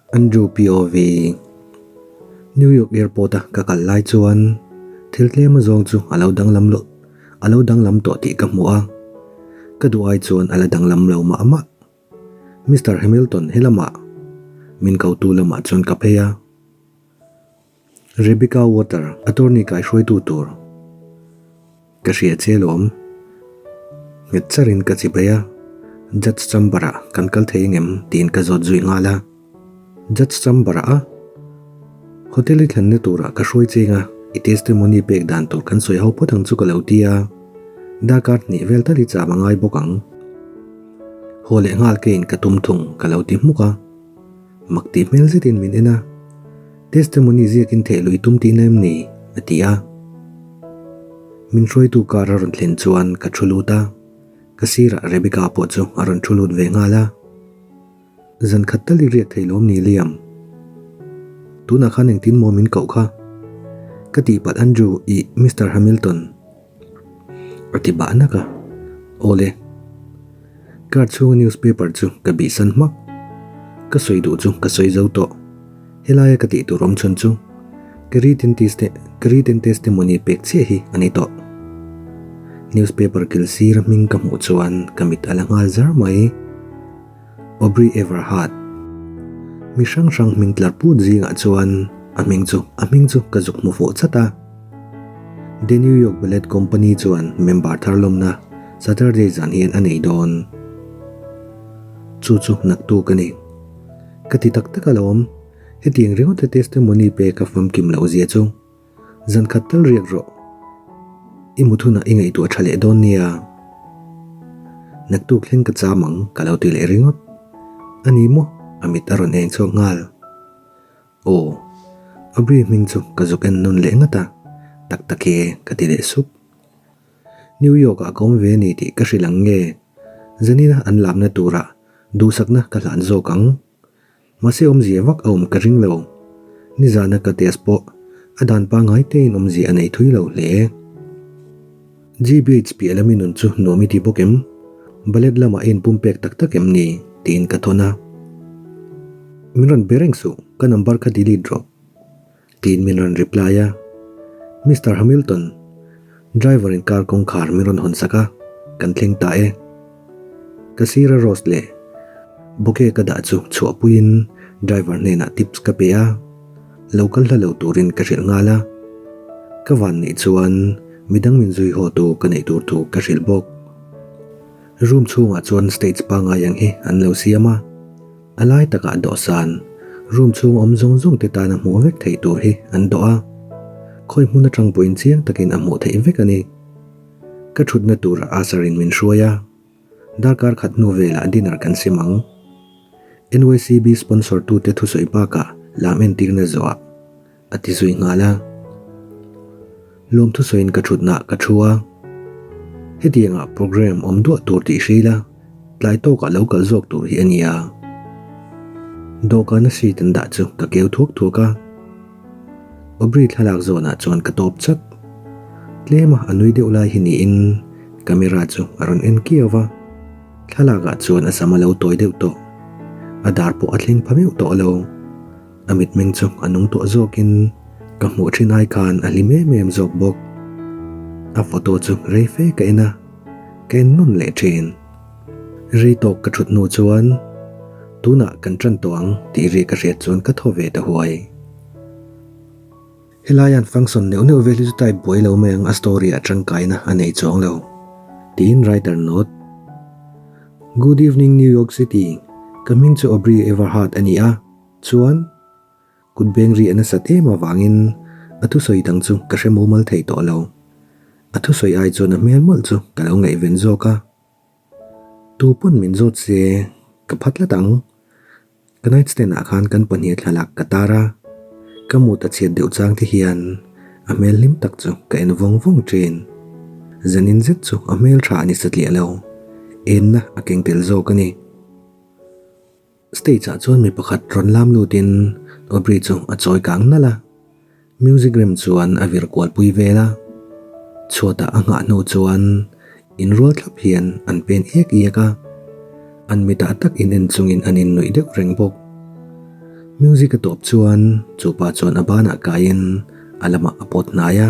Andrew POV. New York Airport a ka kal lai chuan thil tlem azawng chu a lo danglam loh a lo danglam tawh tih ka hmu a, ka duh ai chuan a la danglam lo mah mah. Mister Hamilton helamah min kotu lamah chuan ka phei a. Rebecca Water attorney kaihruaitu tur ka hria che lawm. Nghet charin ka chi bai a, Judge chamber ah kan kal thei engem tiin ka zawt zui nghal a. Judge chamber ah a hotel i thlenna turah ka hruai cheng a, i testimony pek dan tur kan sawi ho phawt ang chu ka lo ti a, darkar hnih vel tal i cham a ngai bawk ang. Haw leh nghal kein ka tum thung ka lo ti hmuk a. Mak tih hmel zetin min en a, Testimony ziakin theih lui tum tihna em ni? a ti a. Min hruaitu car a rawn thlen chuan ka thu lut a, ka sirah Rebecca pawh chu a rawn thu lut ve nghal a. Zan khat tal i riak thei lawm ni Liam? Tunah khan engtin maw min koh kha? Ka tihpalh Andrew, ih Mister Hamilton. A ti bah nak a, Awle. Car chhunga newspaper chu ka bihsan hmak. Ka sawi duh chu ka sawi zo tawh. Helaia ka tih tur awm chhan chu ka written teste ka written testimony pek chiah hi a ni tawh. Newspaper kil sira hming ka hmuh chuan ka mit a la nghal zar mai. Aubrey Everhart. Mi hrang hrang hming tlar put zingah chuan a hming chu a hming chu ka zuk hmu fuh chat a. The New York Ballet Company chuan member thar lawmna Saturday zan hian a nei dawn. Chu chu naktuk a ni. Ka ti tak tak alawm, hetiang ringawt a testimony pek a famkim loh zia chu. Zan khat tal riak rawh. I mut hunah i ngaihtuah tha leh dawn nia. Naktuk thleng ka cham ang ka lo ti leh ringawt. A ni maw? A mit a rawn eng chhuak nghal. Aw. Aubrey hming chu ka zuk en nawn leh ngat a, tak tak e ka ti leh sup. New York ah ka awm ve a ni tih ka hrilh ang nge? Zanina an lamna turah duhsakna ka hlan zawk ang. Mahse awmzia vak a awm ka ring lo. Nizana ka test pawh a dan pangngai tein awmzia a nei thui lo hle. GBH piah lami nun chu nuam i ti bawk em? Ballet lamah i inpumpek tak tak em ni? tiin ka thawn a. Min rawn be reng suh, ka number kha delete rawh. Tiin min rawn reply a. Mister Hamilton, driver in car kawngkhar min rawn hawn sak a, kan thleng ta e. Ka sira Rose leh bouquet ka dah chu chhuahpuiin driver hnenah tips ka pe a, lo kal hla lo turin ka hrilh nghal a. Ka van nih chuan midang min zui haw tu ka neih tur thu ka hrilh bawk. Room chhungah chuan stage pangngai ang hi an lo siam a. A lai takah dawhsan, room chhung awm zawng zawng te tana hmuh vek theih tur hi an dawh a, khawi hmun atang pawhin chiang takin a hmuh theih vek a ni. Ka thutna turah Asar-in min hruai a, darkar khat hnu velah dinner kan sim ang. NYCB sponsor tute thusawi bakah lam entirna zawhah a ti zui nghal a. Lawm thusawiin ka thutnaah ka thu a, hetiangah program awm duah tur tih hri la, tlai tawkah lo kal zawk tur hi a nia. Dawhkana seat an dah chu ka keu thuak thuak a, Aubrey thlalak zawnah chuan ka tawp chat. Tlema a nui deuh lai hi niin camera chu a rawn en kiau va, thlalakah chuan a sam a lo tawi deuh tawh, a dar pawh a thleng pha meuh tawh lo. A mitmeng chu a nung tawh zawkin ka hmuh thin ai khan a hlim em em zawk bawk. A photo chu rei fe ka en a, ka en nawn leh thin. Rei tawk ka thut hnu chuan tunah kan tan tawh ang tih ri ka hriat chuan ka thaw ve ta huai. Helaian function neuh neuh vel hi chu type buai lo mai ang a story ah tangkaina a nei chuang lo tiin writer note. Good evening New York City, ka hming chu Aubrey Everhart a ni a. Chuan, kut beng ri a nasat em avangin a thusawi dang chu ka hre mumal thei tawh lo. A thusawi ai chuan a hmel mawlh chu ka lo ngaihven zawk a. Tu pawn min zawt se ka pha tlat ang. Ka night stand ah khan kan pahnih thlalak ka tar a, ka mut a chhiat deuh chang te hian a hmel hlim tak chu ka en vawng vawng thin. Zanin zet chu a hmel tha a ni satliah lo, enna a keng tel zawk a ni. Stage ah chuan mi pakhat rawn lam lutin Aubrey chu a chawi kang nalh a, music rem chuan a vir kual pui vel a. Chhuatah a nghah hnu chuan inrual thlap hian an pen iak iak a, an mitah tak in en chungin an innuih deuh reng bawk. Music a tawp chuan chupa chuan a banah kaiin a lamah a pawt hnai a,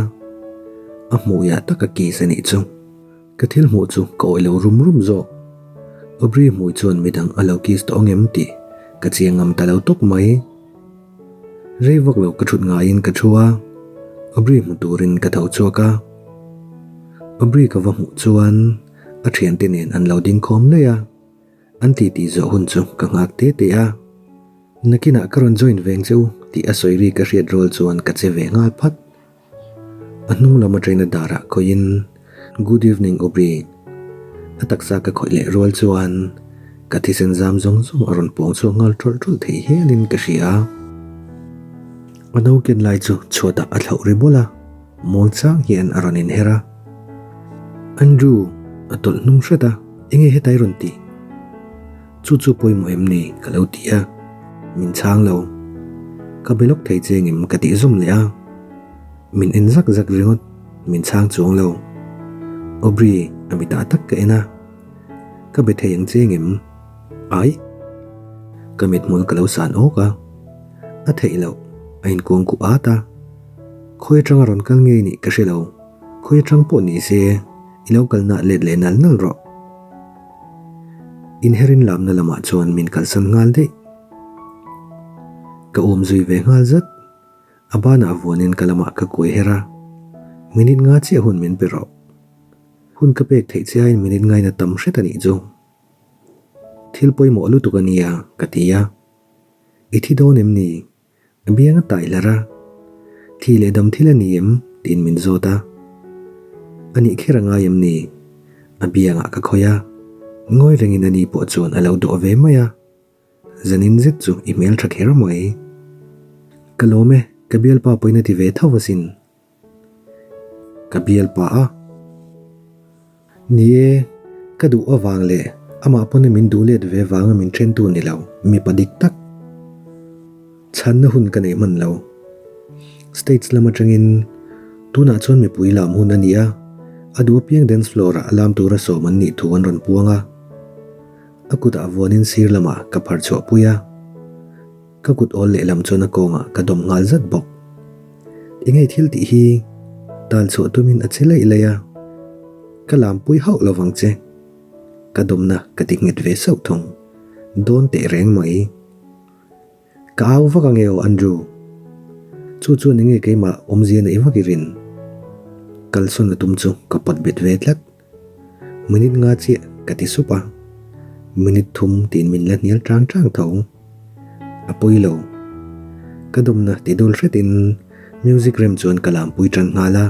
a hmuiah tak a kiss a nih chu. Ka thil hmuh chu ka awih lo rum rum zawk. Aubrey hmui chuan midang a lo kiss tawh ang em tih ka chiang ngam ta lo tawp mai. Rei vak lo ka thut ngaiin ka thu a, Aubrey hmu turin ka tho chhuak a. Aubrey ka va hmuh chuan a thiante nen an lo ding khawm laih a, an titi zawh hun chu ka nghak te te a. Nakinah ka rawn join veng che u tih a sawi ri ka hriat rual chuan ka che ve nghal phat. A hnung lam atangin a darah khawihin, Good evening Aubrey. A taksa ka khawih leh rual chuan ka thisen zam zawng zawng a rawn pawng chhuak nghal tawlh tawlh thei hialin ka hria. A no ken lai chu chhuatah a thlauh ri bawlh a, muang chang hian a rawn inher a. Andrew, a tawlh hnung hret a, enge hetai rawn tih? Chu chu pawimawh em ni? ka lo ti a, min chhang lo. Ka be lawk thei che ngem ka tih zawm leh a, min en zak zak ringawt, min chhang chuang lo. Aubrey, a mitah tak ka en a, ka be thei ang che ngem? Ai! Ka mithmul ka lo san awk a, a theih loh, a inkuang kuh at a. Khawi atanga rawn kal ngei nih ka hre lo, khawi atang pawh ni se, i lo kalna let leh nal nal rawh. Inherin lamna lamah chuan min kalsan nghal daih. Ka awm zui ve nghal zat. A banah vuanin ka lamah ka kuai her a, Minute nga chiah hun min pe rawh. Hun ka pek theih che aiin minute ngaina tam hret a nih chu. Thil pawimawh lutuk a nia, ka ti a. I thi dawn em ni? A biang a tai hlar a, Thi leh dam thil a ni em? tiin min zawt a. A nih kher a ngai em ni? A biangah ka khawih a, ngawi rengin a ni pawh chuan a lo dawh ve mai a. Zanin zet chu i hmel tha kher mai. Ka lawm e, ka bialpa pawhin a ti ve tho asin. Ka bialpa a. Ni e, ka duh avang leh amah pawn min duh let ve vanga min thentu ni lo, mipa dik tak. Chhanna hun ka nei hman lo. Stage lam atangin tunah chuan mipui lam hun a ni a, a duh apiang dance floor ah lam tura sawm an nih thu an rawn puang a. A kutah vuanin sir lamah ka phar chhuah pui a. Ka kut awl lehlam chuan a kawngah ka dawm nghal zat bawk. Engei thil tih hi tal chhuah tumin a che laih laih a, ka lampui hauh lo vang che. Ka dawmna ka ti nghet ve sauh thung. Dawn teh reng mai. Ka au vak ange aw Andrew. Chu chuan enge keimah awmzia neih vak i rin? Kalsawn a tum chu ka pawt bet ve tlat. Minute nga chiah ka ti sup a, minute thum tiin min la hnial tang tang tho. A pawi lo. Ka dawmna ti dul hretin music rem chuan ka lampui tan nghal a.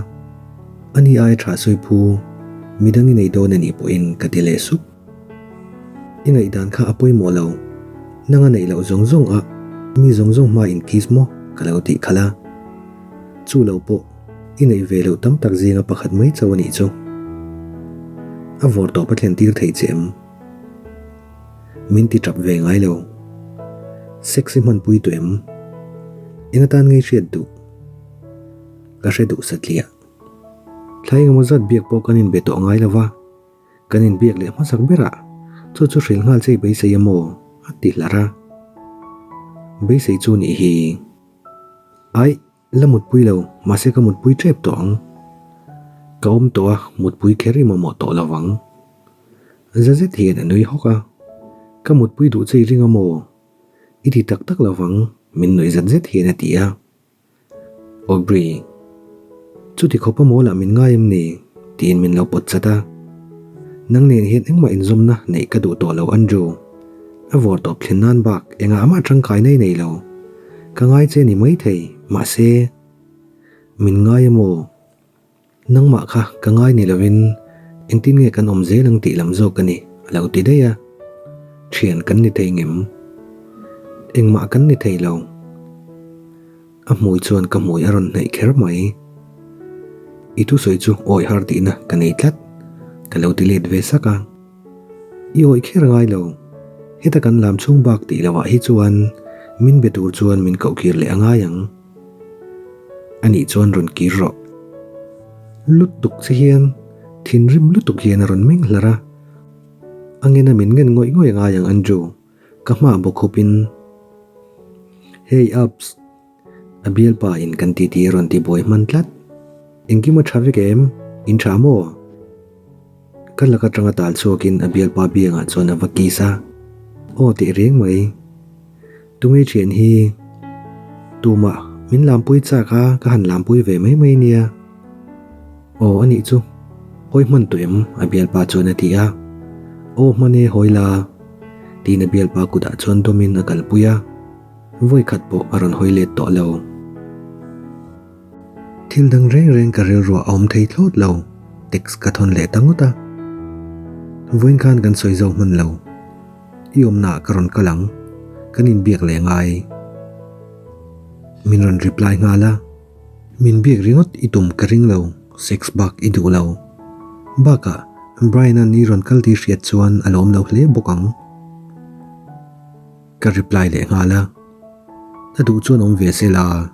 Ani aia tha sawi phu, midang i nei dawn a nih pawhin ka ti leh sup. I ngaihdan kha a pawimawh lo, nang a neih loh zawng zawng a mi zawng zawng hma in kiss maw ka lo tih khalh a. Chu lo pawh i neih ve loh tam tak zinga pakhat mai chauh a nih chu. A vawr tawp a thlen tir thei che em? Min ti tap ve ngai lo. Sex i hmanpui tawh em? Eng atan ngei hriat duh? Ka hre duh satliah. Thla engemaw zat biak pawh kan inbe tawh ngai lo va. Kan inbiak leh hmasak berah chu chu hrilh nghal che i beisei a maw? a ti hlar a. Beisei chu nih hi. Aih, la mutpui lo, mahse ka mutpui tep tawh ang. Ka awm tawh a, mutpui kher i mamawh tawh lo vang. Za zet hian a nui hawk a, Ka mutpui duh che i ring a maw? I ti tak tak lo vang, min nuih zet zet hian a ti a. Aubrey, chuti khawpa mawlah min ngai em ni? tiin min lo pawt chat a. Nang nen hian engmah inzawmna neih ka duh tawh lo Andrew. A vawr tawp thlen nan bak engah mah tangkai nei nei lo. Ka ngai che ni mai thei, mahse, min ngai a maw? Nangmah kha ka ngai ni lovin engtin nge kan awm zel ang tih lam zawk a ni, a lo ti daih a. Thian kan ni thei ngem? Engmah kan ni thei lo. A hmui chuan ka hmui a rawn hnaih kher mai. I thusawi chu awi har tihna ka nei tlat, ka lo ti let ve sak a. I awih kher ngai lo. Heta kan lam chhung bak tih lohah hi chuan min be tur chuan min koh kir leh a ngai ang. Anih chuan rawn kir rawh. Lutuk che hian thinrim lutuk hian a rawn meng hlar a. A ngena min ngen ngawih ngawih a ngai ang Andrew, ka hma bawk khawpin. Hey Ups! A bialpa in kan titi a rawn ti buai hman tlat. Engkim a tha vek em? In tha maw? Ka lak atanga tal chhuakin a bialpa biangah chuan a va kiss a. Aw teh reng mai. Tunge thian hi? Tumah min lampui chak a, ka han lampui ve mai mai nia. Aw a nih chu. Hawi hman tawh em? A bialpa chuan a ti a. Aw hman e hawi la. Tiin a bialpa kutah chuan dawmin a kalpui a. Vawi khat pawh a rawn hawi let tawh lo. Thil dang reng reng ka rilruah a awm thei thlawt lo, text ka thawn leh ta ngawt a. Vawiin khan kan sawi zo hman lo. I awmnaah ka rawn kal ang, kan inbiak leh ngai. Min rawn reply nghal a. Min biak ringawt i tum ka ring lo, sex bak i duh lo. Bakah Brian-a'n i rawn kal tih hriat chuan a lawm lo hle bawk ang. Ka reply leh nghal a, a duh chuan awm ve se la,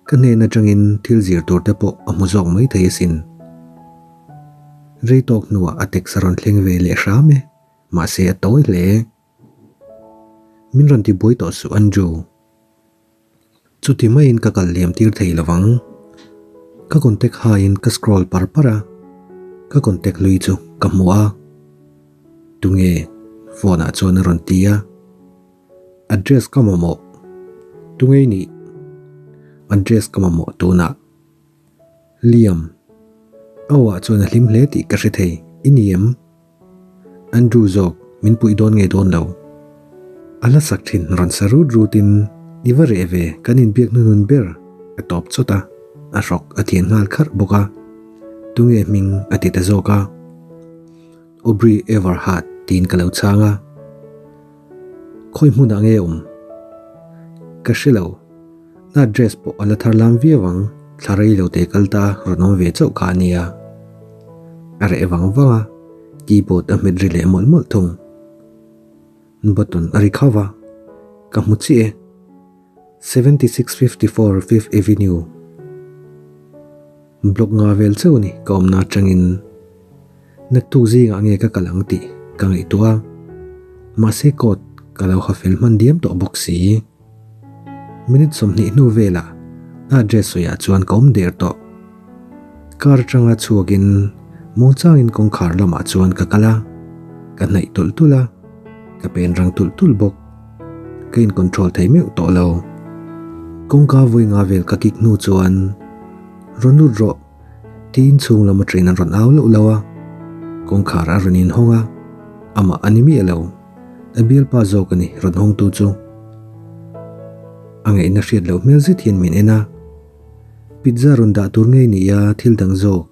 ka hnen atangin thil zir tur te pawh a hmu zawk mai thei asin. Rei tawk hnuah a text a rawn thleng ve leh hram e, mahse a tawi hle. Min rawn ti buai tawh suh Andrew. Chuti maiin ka kal liam tir thei lovang. Ka contact haiin ka scroll par par a, ka contact hlui chu ka hmu a. Tunge? Phone ah chuan a rawn ti a. Address ka mamawh. Tunge i nih? Address ka mamawh tunah. Liam. A aw ah chuan a hlim hle tih ka hre thei. I ni em? Andrew zawk min puih dawn nge dawn lo. A la sak thin rawn sa rut rut in i va reh ve kan inbiak hnuhnun ber a tawp chawt a, a hrawk a thian nghal kharh bawk a. Tunge hming a ti ta zawk a. Aubrey Everhart tiin ka lo chhang a. Khawi hmunah nge awm? Ka hre lo. Na dress pawh a la thar lam viau ang, thla rei lo te kal ta rawn awm ve chauh kha a nia. A reh vang vang a, keyboard a hmet ri leh mawlh mawlh thung. Button a ri khauh va, ka hmu chiah e. 7654 Fifth Avenue. Block nga vel chauh a ni ka awmna atangin. Naktuk zingah nge ka kal ang tih ka ngaihtuah a, mahse coat ka lo ha fel hman diam tawh bawk si. Minute 20 hnu velah a address sawiah chuan ka awm der tawh. Car atanga chhuakin muangchangin kawngkhar lamah chuan ka kal a, ka hnaih tulh tulh a, ka pen rang tulh tulh bawk. Ka in control thei meuh tawh lo. Kawngka vawi nga vel ka kik hnu chuan rawn lut rawh tiin chhung lam atangin an rawn au loh loh a, kawngkhar a rawn inhawng a, amah a ni miah lo. A bialpa zawk a ni rawn hawngtu chu. A ngaihna hriat loh hmel zet hian min en a, Pizza rawn dah tur ngei ni a thil dang zawk.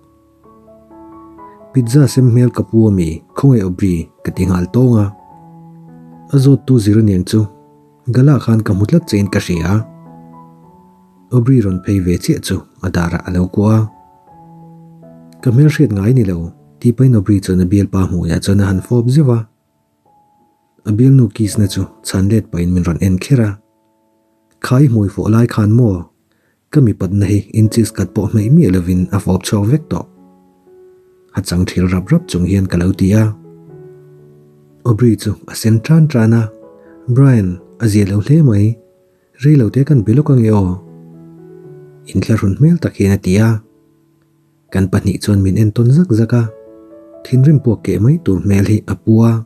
Pizza sem hmel ka pu ami khawngaih Aubrey ka ti nghal tawng a. A zawttu zir aniang chu Gala khan ka hmu tlat chein ka hria. Aubrey rawn phei ve chiah chu a darah a lo kuah a. Ka hmel hriat ngai ni lo tih pahin Aubrey chuan a bialpa hmuiah chuan a han fawp zeuh a. A bialnu kiss na chu chhan let pahin min rawn en kher a. Kha i hmui fawh lai khan maw? Ka mipatna hi inches khat pawh hmeih miah lovin a fawp chhuak vek tawh. A chang thil rap rap chung hian ka lo ti a. Aubrey chu a sen tan tan a, Brian, a zia lo hle mai. Rei lo te kan be lawk ange aw. Inthlahrun hmel tak hian a ti a. Kan pahnih chuan min entawn zak zak a, thinrim puak keh mai tur hmel hi a pu a,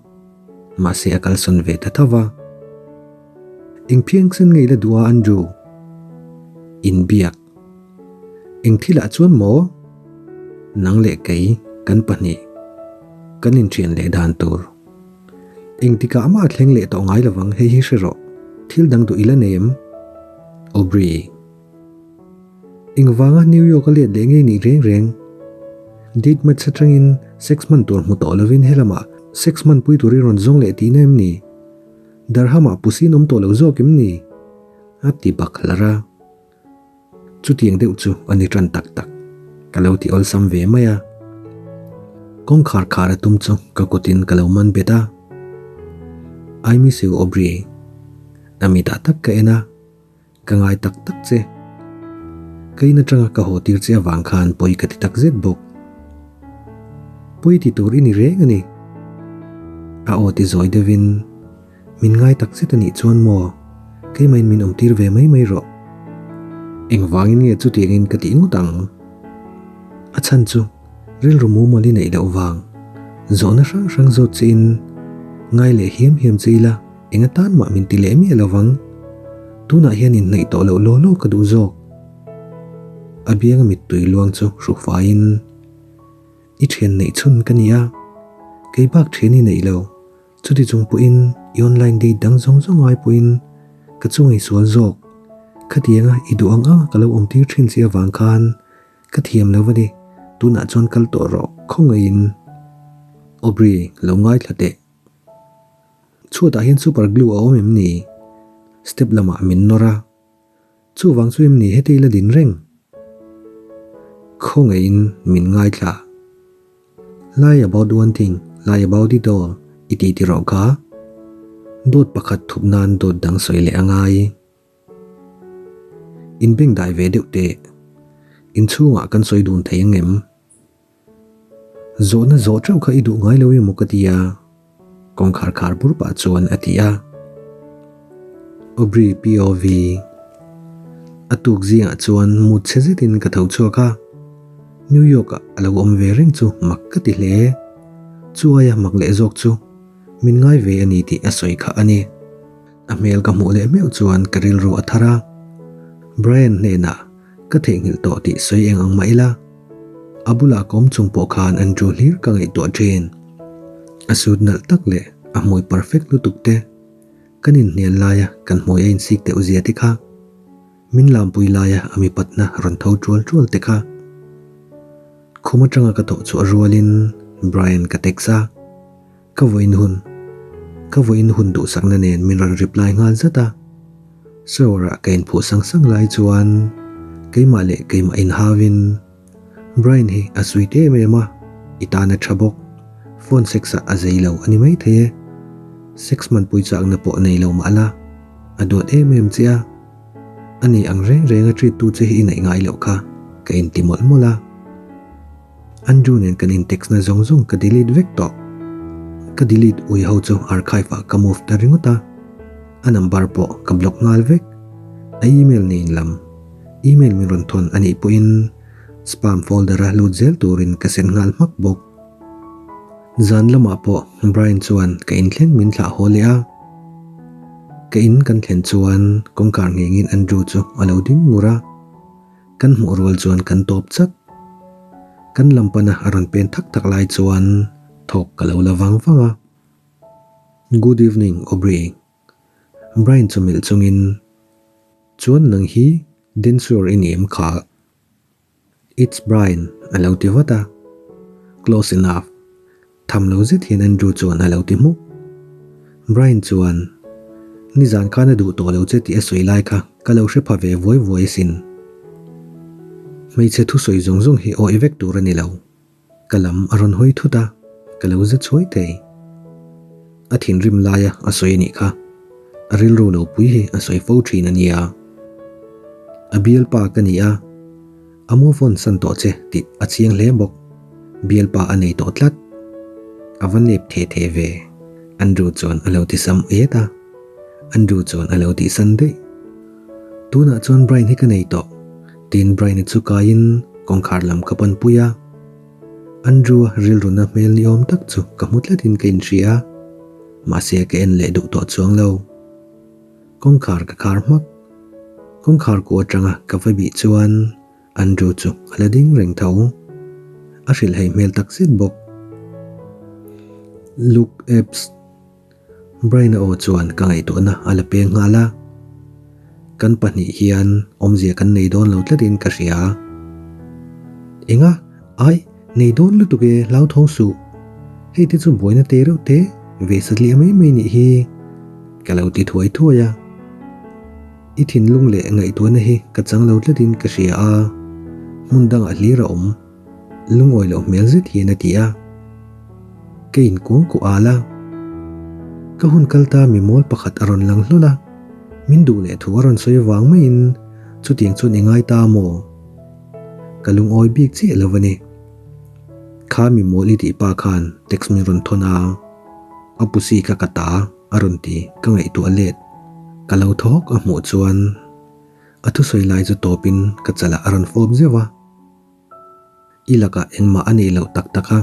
mahse a kalsawn ve ta tho va. Eng phiangsen ngei la duh a Andrew? Inbiak. Eng thilah chuan maw? Nang leh kei kan pahnih kan inthian leh dan tur. Engtikah mah a thleng leh tawh ngai lovang hei hi hre rawh, thil dang duh i la nei em? Aubrey. Engvanga New York a let leh ngei nih reng reng? Date match atangin sex hman tur hmu tawh lovin helamah sex hman pui turin rawn zawng leh tihna em ni? Durham-ah pusin awm tawh lo zawk em ni? A ti bak hlar a. Chutiang deuh chu a ni tan tak tak. Ka lo ti awlsam ve mai a. Kawngkhar khar a tum chu ka kutin ka lo man bet a. I miss you Aubrey. A mitah tak ka en a. Ka ngai tak tak che. Ka in atanga ka haw tir che avang khan pawi ka ti tak zet bawk. Pawi ti tur i ni reng a ni. A aw ti zawi deuhin, Min ngai tak zet a nih chuan maw? Keimahin min awmtir ve mai mai rawh. Engvangin nge chutiangin ka tih ngawt ang? A chhan chu rilru mumal i neih loh vang. Zawhna hrang hrang zawt che in ngai leh hiam hiam che ila eng atan mah min ti leh miah lo vang. Tunah hian inhnaih tawh loh law law ka duh zawk. A bianga mittui luang chu hrufaiin I thian neih chhun ka ni a, kei bak thian i neih lo. Chuti chung pawhin i online date dang zawng zawng ai pawhin ka chu ngaihsual zawk. Khatianga i duh ang anga ka lo awm tir thin che avang khan ka thiam lo a ni, tunah chuan kal tawh rawh khawngaihin. Aubrey, lo ngaithla teh. Chhuatah hian super glue a awm em ni? Step lamah min nawr a. Chuvang chu em ni heti la din reng? Khawngaihin min ngaithla. Lie about one thing, lie about it all i ti ti rawh kha. Dawt pakhat thup nan dawt dang sawi leh a ngai. In beng dai ve deuh teh. Inchhungah kan sawi dun thei ang em? Zawhna zawh teuh kha i duh ngai lo emaw ka ti a, kawngkhar khar bur pah chuan a ti a. Aubrey POV A tuk zingah chuan mut chhe zetin ka tho chhuak a, New York ah a lo awm ve reng chu mak ka ti hle. Chu aia mak leh zawk chu min ngai ve a ni tih a sawi kha a ni. A hmel ka hmuh leh meuh chuan ka rilru a thar a, Brian hnenah Ka theihnghilh tawh tih sawi eng ang mah ila, a bulah ka awm chung pawh khan Andrew hlir ka ngaihtuah thin. A suit nalh tak leh a hmui perfect lutuk te, kan inhnial laia kan hmui a insik deuh zia te kha, min lampui laia a mipatna rawn tho tual tual te kha. Khum atanga ka thawh chhuah rualin Brian ka text a, Ka vawiin hun, ka vawiin hun duhsakna nen min rawn reply nghal zat a. Shower ah ka inphuh sang sang lai chuan keimah leh keimah inhauin Brian hi a sweet em em a, i tan a tha bawk. Phone sex ah a zei lo a ni maithei e. Sex hmanpui chakna pawh nei lo mah la, a duat em em che a. A nei ang reng reng a treat tu che hi i neih ngai loh kha, ka inti mawlh mawlh a. Andrew nen kan in text na zawng zawng ka delete vek tawh. Ka delete ui ho chu archive ah ka move ta ringawt a. A number pawh ka block nghal vek. A email nen lam email min rawn thawn a nih pawhin spam folder a lut zel turin ka send nghal hmak bawk. Zan lamah pawh Brian chuan ka in thleng min thlah haw leh a. Ka in kan thlen chuan kawngkhar nghengin Andrew chu a lo ding ngur a. Kan hmuh rual chuan kan tawp chat. Kan lam pana a rawn pen thak thak lai chuan thawk ka lo la vang vang a. Good evening, Aubrey. Brian chu melh chungin, Chuan nang hi Densure i ni em kha? It's Brian, a lo ti vat a. Close enough. Tham lo zet hian Andrew chuan a lo ti hmuk. Brian chuan, Nizan khan a duh tawh lo che tih a sawi lai kha ka lo hre pha ve vuai vuai asin. Hmeichhe thusawi zawng zawng hi awih vek tur a ni lo. Ka lam a rawn hawi thut a, ka lo za chhuai thei. A thinrim laia a sawi a nih kha. A rilru lo pui hi a sawi fo thin a nia. A bialpa ka ni a. A move on san tawh che tih a chiang hle bawk. Bialpa a nei tawh tlat. A va nep the the ve. Andrew chuan a lo ti sam et a. Andrew chuan a lo tih san daih. Tunah chuan Brian hi ka nei tawh. Tiin Brian-a chu kaiin kawngkhar lam ka pan pui a. Andrew-a rilruna hmel ni awm tak chu ka hmu tlatin ka inhria a. Mahse ka en leh duh tawh chuang lo. Kawngkhar ka khar hmak. Kawngkhar ku atanga ka va bih chuan Andrew chu a la ding reng tho. A hrilh hei hmel tak zet bawk. Look apps. Brian-a aw chuan ka ngaihtuahna a la peng nghal a. Kan pahnih hian awmzia kan nei dawn lo tlatin ka hria. Enga? Ai, nei dawn lutuk e, hlauthawng suh. Hei te chu buaina te reuh te, ve satliah mai mai nih hi. Ka lo ti thuai thuai a. I thinlung leh ngaihtuahna hi ka chang lo tlatin ka hria a, hmun dangah hlir a awm. Lungawi loh hmel zet hian a ti a. Ka inkuang kuah al a. Ka hun kal ta mi mawl pakhat a rawn lang hlawl a. Min duh leh thu a rawn sawi vang maiin chutiang chuan i ngai ta maw? Ka lungawi bik chiah lo a ni. Kha mi mawl i tih pa khan text min rawn thawn a, a pusi kha ka ta a rawn ti ka ngaihtuah let. Ka lo thaw hawk a hmuh chuan a thusawi lai chu tawpin ka chalah a rawn fawp zeuh a. I lakah engmah a nih loh tak tak a,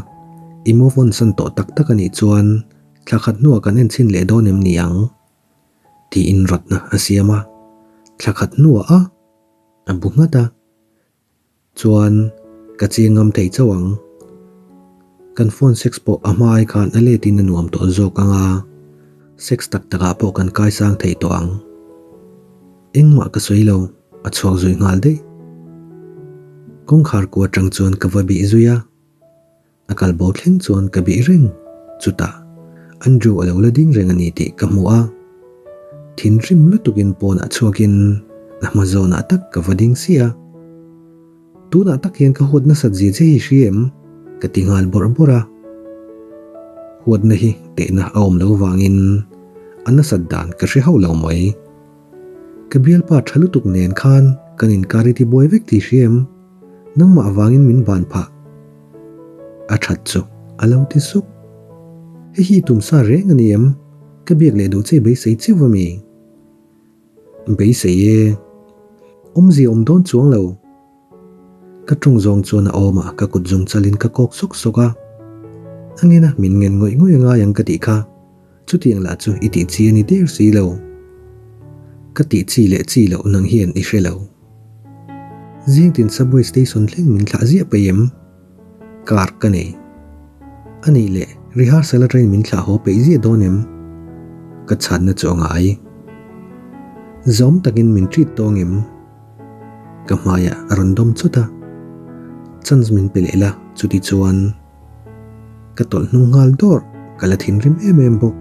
i move on san tawh tak tak a nih chuan thla khat hnuah kan enchhin leh dawn em ni ang? Tiin rawtna a siam a, thla khat hnuah a a bu nghat a. Chuan ka chiang ngam thei chauh ang. Kan phone sex pawh a hma ai khan a let in a nuam tawh zawk ang a, sex tak tak ah pawh kan kai sang thei tawh ang. Engmah ka sawi lo, a chhuak zui nghal daih. Kawngkhar ku atang chuan ka va bih zui a, a kal bo thleng chuan ka bih reng. Chutah Andrew a lo la ding reng a ni tih ka hmu a, thinrim lutukin pawnah chhuakin a hma zawnah tak ka va ding si a. Tunah tak hian ka huat nasat zia che hi hria em? Ka ti nghal bawrh bawrh a. Huatna hi tehna a awm lo vangin a nasat dan ka hre hauh lo mai. Ka bialpa tha lutuk nen khan kan inkar i ti buai vek tih hria em? Nangmah vangin min ban phah. A that chu a lo ti sup. Hei hi tumsa reng a ni em? Ka biak leh duh che beisei chiuh a mi? Beisei e. Awmzia awm dawn chuang lo. Ka ṭawng zawng chuan a awm a, ka kut zung chalin ka kawk sawk sawk a. A ngena min ngen ngawih ngawih a ngai ang ka tih kha. Chutiang lah chu i tih chi a ni der si lo. Ka tih chi leh chi loh nang hian i hre lo. Zingtin subway station thleng min thlah ziah peih em? Car ka nei. A nih leh rehearsal atangin min thlah haw peih ziah dawn em? Ka chhanna chu a ngai. Zawm takin min treat tawng em? Ka hmaiah a rawn dawm chawt a. Chance min pe leh la, chuti chuan ka tawlh hnung nghal dawrh, ka la thinrim em em bawk.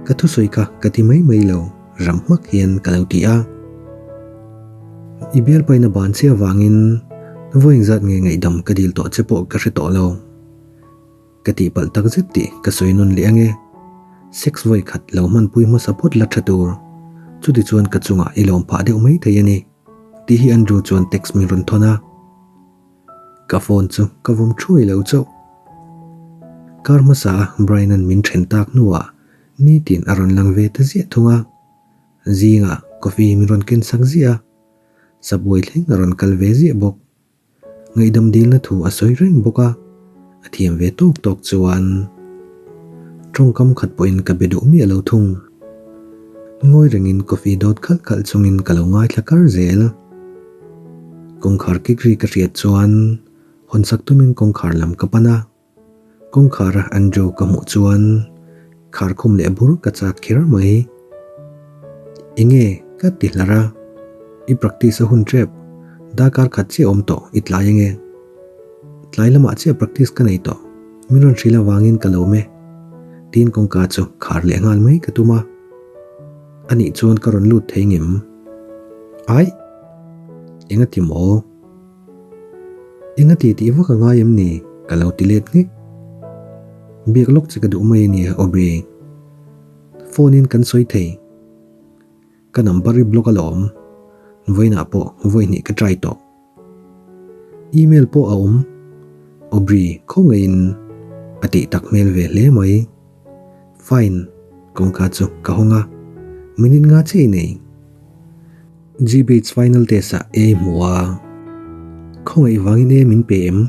Ka thusawi kha ka ti mai mai lo, ram hmak hian ka lo ti a. I bialpaina ban che avangin vawiin zat nge ngaihdam ka dil tawh che pawh ka hre tawh lo. Ka tihpalh tak zet tih ka sawi nawn leh ange. Sex vawi khat lo hmanpui hmasa phawt la tha tur. Chuti chuan ka chungah i lawm phah deuh mai thei a ni. Tih hi Andrew chuan text min rawn thawn a. Ka phone chu ka vawm thuai lo chauh. Kar hmasa a Brian-a'n min then tak hnuah nitin a rawn lang ve ta ziah thung a. Zingah coffee min rawn ken sak ziah a, Subway thleng a rawn kal ve ziah bawk. Ngaihdam dilna thu a sawi reng bawk a, a thiam ve tawk tawk chuan tawngkam khat pawhin ka be duh miah lo thung. Ngawi rengin coffee dawt khalh khalh chungin ka lo ngaithla kar zel. Kawngkhar kik ri ka hriat chuan hawnsak tumin kawngkhar lam ka pan a. Kawngkhara Andrew ka hmuh chuan khar khum leh bur ka chak kher mai. Enge ka ti hlar a, i practice a hun tep, darkar khat chiah awm tawh i tlai ange. Tlai lamah chiah practice ka nei tawh, min rawn hrilh avangin ka lawm e. Tiin kawngka chu khar leh nghal mai ka tum a. Anih chuan ka rawn lut thei ngem? Aih! Engati maw? Enga ti tih vak a ngai em ni? Ka lo ti let nghek. Biak lawk che ka duh mai a nia Aubrey. Phone in kan sawi thei. Ka number i block alawm. Vawiinah pawh vawi hnih ka try tawh. Email pawh a awm. Aubrey khawngaihin a tih tak hmel ve hle mai. Fine, kawngka chu ka hawng a. Minute nga chiah i nei. GBH final test ah A hmu a, khawngaih vangin A min pe em?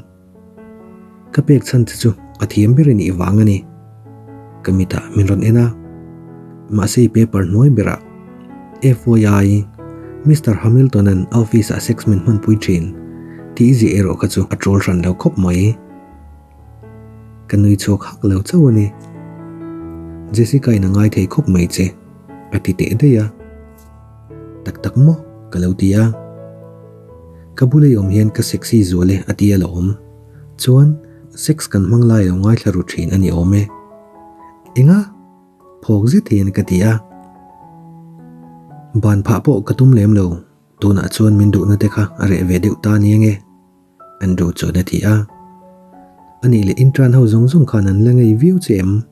Ka pek chhan che chu a thiam ber i nih vang a ni. Ka mitah min rawn en a, mahse i paper hnuai berah FYI, Mister Hamilton-a'n a office ah sex min hmanpui thin tih i ziah erawh kha chu a tul hran lo khawp mai. Ka nui chhuak hak lo chauh a ni. Jessica-in a ngai thei khawp mai che, a ti teh daih a. Tak tak maw? Ka lo ti a. Ka bula i awm hian ka sexy zual e a ti alawm. Chuan, sex kan hmang lai lo ngaithla ru thin a ni awm e. Enga? Phawk zet hian ka ti a. Ban phah pawh ka tum lem lo. Tunah chuan min duhna te kha a reh ve deuh ta nia nge? Andrew chuan a ti a. Anih leh intern ho zawng zawng khan an la ngei viau che em?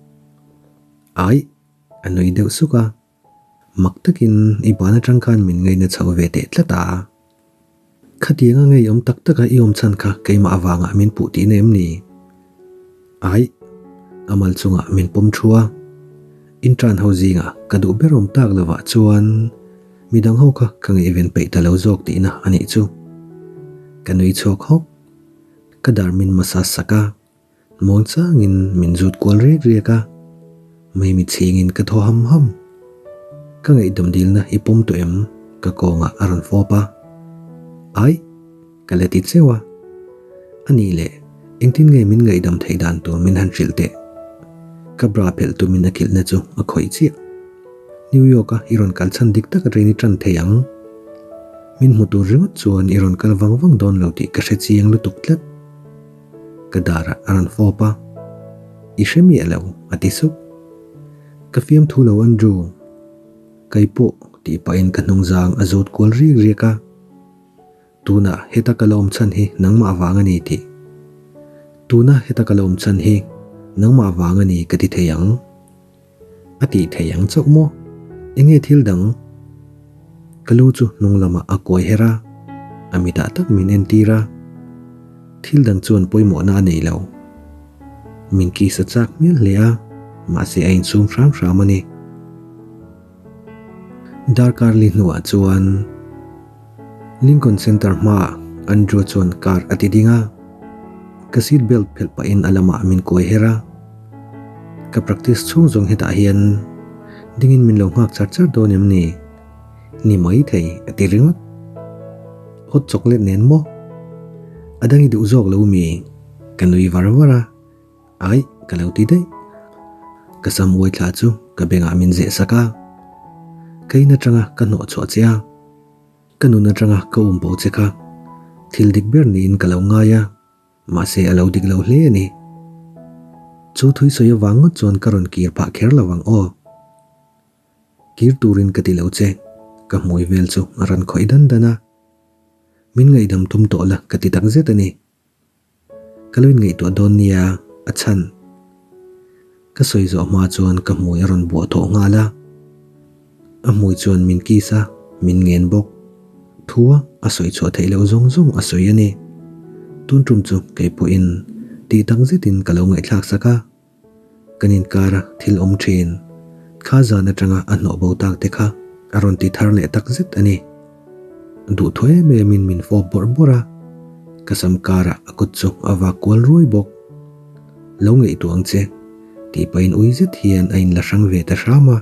Aih, a nui deuh suk a. Mak takin i ban atang khan min ngaina chho ve teh tlat a. Khatianga ngeiawm tak taka i awm chhan kha keimah avangah min puh tihna em ni? Aih, a mal chungah min pawm thu a. Intern ho zingah ka duh ber awm tak lovah chuan. Midang ho kha ka ngaihven peih ta lo zawk tihna a nih chu. Ka nui chhuak hawk. Ka dar min massage sak a, muang changin min zut kual riak riak a. Maimi chhingin ka thaw ham ham. Ka ngaihdam dilna i pawm tawh em? Ka kawngah a rawn fawp a. Ai! Ka la ti cheu a. A nih leh, engtin nge min ngaihdam theih dan tur min han hrilh teh? Ka bra phelh tumin a kilhna chu a khawih chiah. New York-a i rawn kal chhan dik tak atangin i tan thei ang. Min hmu tur ringawt chuan i rawn kal vang vang dawn lo tih ka hre chiang lutuk tlat. Ka darah a rawn fawp a. I hre miah lo, a ti sup. Ka fiamthu lo Andrew. Kei pawh tih pahin ka hnungzang a zawt kual riak riak a. Tuna heta ka la awm chhan hi nangmah vang a ni tih. Tuna heta ka la awm chhan hi nangmah vang a ni ka ti thei ang. A tih thei ang chauh maw? Enge thil dang? Ka lu chu hnung lamah a kuai her a, a mitah tak min entir a. Thil dang chuan pawimawhna a nei lo. Min kiss a chak hmel hle a, mahse a insum hram hram a ni. Darkar li hnuah chuan Lincoln Center hmaah Andrew chuan car a ti ding a, ka seat belt phelh pahin a lamah min kuai her a. Ka practice chhung zawng hetah hian dingin min lo nghak char char dawn em ni? Ni mai thei a ti ringawt. Hot chocolate nen maw? A dang i duh zawk lo mi? Ka nui var var a. Aih, ka lo ti daih. Ka sam uai thla chu ka bengah min zeh sak a. Ka in atanga ka hnawh chhuah che a, ka nun atanga ka um bo che kha thil dik ber niin ka lo ngai a, mahse a lo dik lo hle a ni. Chu thui sawi avang ngawt chuan ka rawn kir phah kher lo ang aw. Kir turin ka ti lo che, ka hmui vel chu a rawn khawih dan dan a. Min ngaihdam tum tawh la ka ti takzet a ni. Ka lo inngaihtuah dawn nia, a chhan. Ka sawi zawh hma chuan ka hmui a rawn buah thawh nghal a. A hmui chuan min kiss a, min ngen bawk. Thua a sawi chhuah theih loh zawng zawng a sawi a ni. Tun tum chu kei pawhin tih tak zetin ka lo ngaihthlak sak a. Kan inkara thil awm thin, kha zan atanga a hnawh bo tak te kha a rawn ti thar leh tak zet a ni. Duh thaw em emin min fawp bawrh bawrh a, ka sam karah a kut chu a vak kual ruai bawk. Lo ngaihtuah ang che, tih pahin ui zet hian a inla hrang ve ta hram a.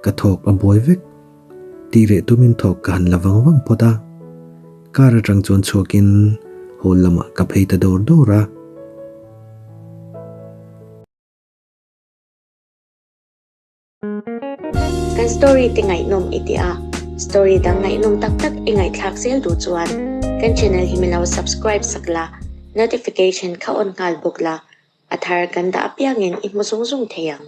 Ka thawk a buai vek. Tih reh tumin thawk ka han la vang vang phawt a. Car atang chuan chhuakin hall lamah ka phei ta dawr dawr a. Kan story te ngaihnawm i ti a, story dang ngaihnawm tak tak i ngaihthlak zel duh chuan kan channel hi min lo subscribe sak la, notification kha on nghal bawk la, a thar kan dah apiangin i hmu zung zung thei ang.